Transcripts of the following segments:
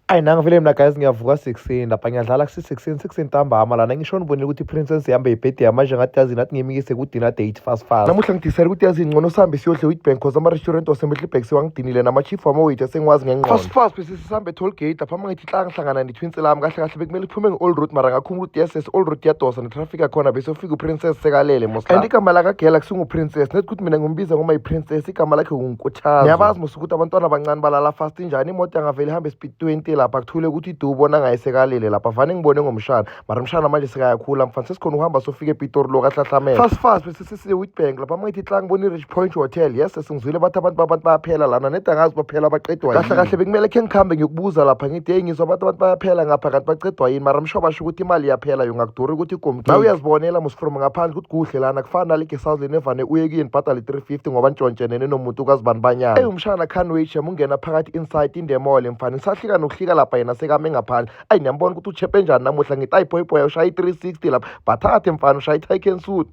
Ayi, nangu vele mina guys, ngiyavuka sekuseni lapha, ngiyadlala kusi-sekuseni, sekusentambama lana. Ngisho nibonile ukuthi i-princess ihambe ibhede yamanje, ngathi yazi nathi ngimikise ku-dinner date fast fast. Namuhla ngidecide ukuthi yazi ngcono sihambe siyodla e-Witbank, 'cause ama-restaurant waseMiddelburg sewangidinile, nama-chief wama-waiter sengiwazi ngengqondo. Fast fast bese sihambe toll gate lapha, mangithi hla ngihlangana ne-twins lami. Kahle kahle bekumele iphume nge-old road, mara ngakhumula ukuthi yes, old road iyadosa ne-traffic yakhona, bese ufika uprincess sekalele mos. And igama lakagela kusingu-princess, net ukuthi mina ngimbiza ngoma yi-princess, igama lakhe ngunkuthazo. Niyabazi mos ukuthi abantwana abancane balala fast njani. Imoto yangavele ihambe speed 20 lapha, kuthule ukuthi idu ubona ngayisekalele lapha. Vane ngibone ngomshana, mara umshana manje sekayakhula mfana, sesikhona uhamba sofika ePitori lo kahlahlamela. Fast fast bese sesiye-Witbank lapha, mangithi hla ngibona i-Rich Point Hotel. Yes, sengizwile bathi abantu babantu bayaphela lana, neda angazi baphela baqedwa yini. Kahle kahle bekumele khe ngikhambe ngiyokubuza lapha, ngithi hey, ngizwa bathi abantu bayaphela ngapha, kanti bacedwa yini? Mara msho basho ukuthi imali iyaphela, yo ngakuduri ukuthi igomke. Nawe uyazibonela mos from ngaphandle ukuthi kuhle lana, kufana nale guest house lena evane uye kuyini, bhadale 350 ngoba ntshontshenene nomuntu ukazibani banyana. Eyi, umshana can't wait shem ungena phakathi inside in the mall mfana. Ngisahlika nokuhlika lapha, yena sekame ngaphandle. Ayi, niyambona ukuthi uchepe njani namuhla. Ngithi ayi boy boy, ushaya i-360 lapha, bathathe mfana, ushaya i-Taycan suit.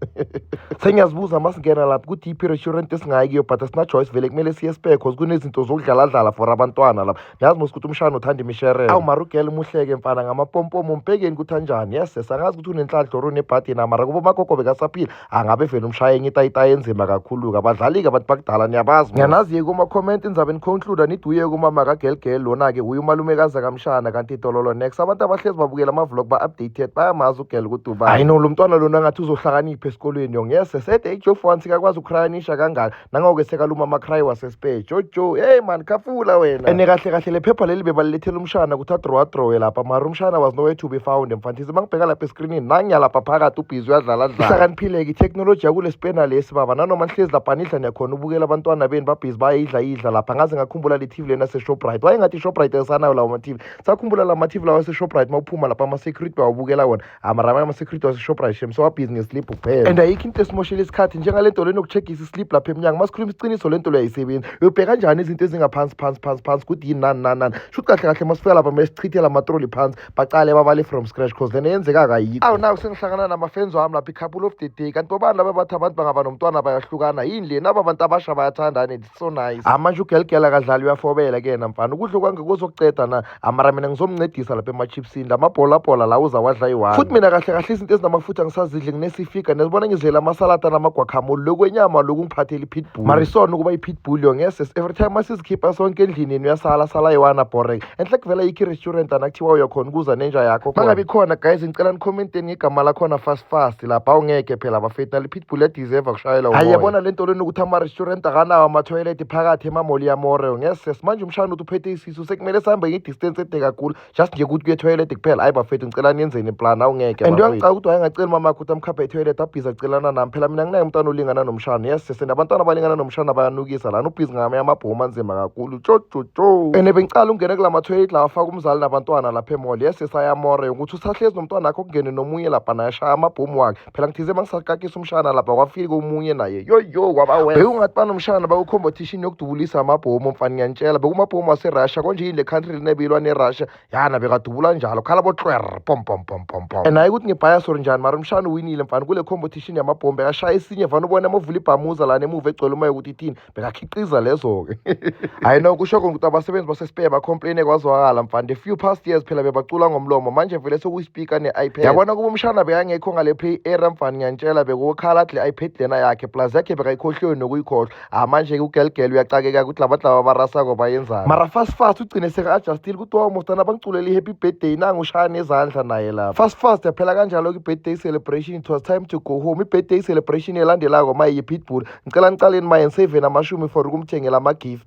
Sengiyazibuza masingena lapha ukuthi yiphi i-restaurant esingayi kuyo, but asina choice vele, kumele siye Spur 'cause kunezinto zokudlaladlala for abantwana lapha. Niyazi mos ukuthi umshana uthanda imisherele. Awu, mara ugele umuhleke mfana ngamapompomo, umbhekeni ukuthi anjani. Yes, sangazi ukuthi unenhlanhla or unebhadi na, mara kuba magogo bekasaphila angabe vele umshaye enye itayitayi enzima kakhulu-ke. Abadlali-ke abantu bakudala, niyabazi. Ngiyanazi-ke kuma-comment nizabe niconcluda nithi uye kumama kagelgel lona-ke, uye umalumekazi kamshana, kanti idololo next. Abantu abahlezi babukela ama-vlog ba-updated, bayamazi ugel ukuthi ubani. Hayi no, lo mntwana lona ngathi uzohlakanipha esikolweni yo. Ngese sede age of 1 sikakwazi ukrayanisha kangaka, nangoke sekaluma ama-cry waseSpur. Jojo, hey man, khafula wena. Ene kahle kahle le phepha leli bebalilethela umshana ukuthi adrow adrowe lapha, mara umshana was nowhere to be found mfantisi. Mangibheka lapha eskrinini, nangiya lapha phakathi ubhizi uyadlala dlala. Ihlakaniphile-ke itheknoloji yakule spena lesi baba, nanoma nihlezi lapha nidla, niyakhona ubukela abantwana benu babhizi bayidla idla lapha. Ngaze ngakhumbula le TV lena se-Shoprite, wayengathi i-Shoprite esanayo lawo ma-TV. Sakhumbula la ma-TV lawa ase-Shoprite, mawuphuma lapha ama-security bawabukela wona. Amara ama-security wase-Shoprite shem sewabhizi ngeslip kuphela, and ayikho into esimoshela isikhathi njengale nto lena yokucheckisa islip lapha emnyango. Masikhuluma isiciniso, le nto leyo ayisebenzi. Uyobheka kanjani izinto ezingaphansi phansi phansi phansi ukuthi yini nani nani nani? Shuthi kahle kahle masifika lapha mele sichithele amatroli phansi, bacale babale from scratch, 'cause lena yenzeka kayikho. Awu, naku sengihlangana nama-fans wami lapha, i-couple of the day. Kanti bobani laba bathi abantu bangaba nomntwana bayahlukana? Yini le naba abantu abasha bayathandana? It's so nice. Manje ugelgela akadlali, uyafobela kuyena mfana. Ukudla kwange kuzokuceda na, amara mina ngizomncedisa lapha emachipsini, lamabholabhola la uzawadla yi-one. Futhi mina kahle kahle izinto ezinamafutha ngisazidli, nginesifika nezibona ngizidlela amasalata namagwakhamoli. Lokwenyama loku ngiphathela i-pitbull, mara isona ukuba i-pitbull yo ngese every time masizikhipha sonke endlini yena uyasala sala yi-one, abhoreke. Enhle kuvela yikho i-restaurant ana kuthiwa uyakhona ukuza nenja yakho. Mangabe ikhona guys, ngicela nikhomenteni ngegama lakhona fast fast lapha. Awungeke phela bafethu, nale pitbull yadeserva kushayela. Hayi, yabona le nto lena ukuthi ama-restaurant akanawo ama-toilet phakathi emamoli yamore ngese manje umshana uthi uphethe isisu, sekumele sihambe nge-distance ede kakhulu just nje ukuthi kuye toilet kuphela. Hayi bafethu, ngicela niyenzeni iplan, awungeke. And uyangicaka ukuthi wayengaceli mamakhe ukuthi amkhaphe etoilet, abhizi acelana nami. Phela mina nginaye umntwana olingana nomshana. Yes, sese nabantwana abalingana nomshana bayanukisa lana, ubhizi ngamanye amabhomu anzima kakhulu, tsho tsho tsho. And bengicala ungene kula ma-toilet lawa afaka umzali nabantwana lapha emall. Yes, sesayamore ukuthi usahlezi nomntwana akho, kungene nomunye lapha naye ashaya amabhomu wakhe. Phela ngithize mangisakakisa umshana lapha, kwafika omunye naye, yo yo, kwaba worse. Bekungathi banomshana baku-competition yokudubulisa amabhomu mfana, ngiyantshela, bekumabhomu waserussia. Konje yini le country linebilwa nerussia yana, bekadubula njalo khala bo-tler pom pom pom pom pom. And hayi ukuthi ngebhaya or njani, mara umshana uwinile mfana kule competition yamabhombe, bekashaya esinye mfana, ubone amavula ibhamuza lana emuva egcwele umoya ukuthi ithini, bekakhiqiza lezo-ke. Hayi no, kusho kona ukuthi abasebenzi baseSpur bacomplaine kwazwakala mfana. The few past years phela bebacula ngomlomo, manje vele sekuyispika ne-iPad. Yabona kuba umshana bekangekho ngale play area mfana, ngiyantshela, bekukhala le iPad lena yakhe plus yakhe bekayikhohliwe nokuyikhohlwa. Ah, manje-ke ugelgel uyacakeka ukuthi labantu laba barasako bayenzani, mara fast fast ugcine seka-adjustile ukuthi waw mostana bangiculela i-happy birthday, nangu ushaya nezandla naye lapha. Fast fast yaphela kanjalo-ke i-birthday celebration, it was time to go home. I-birthday celebration elandelako maye yi-pitbull. Ngicela nicaleni maye nisave namashumi for ukumthengela ama-gift.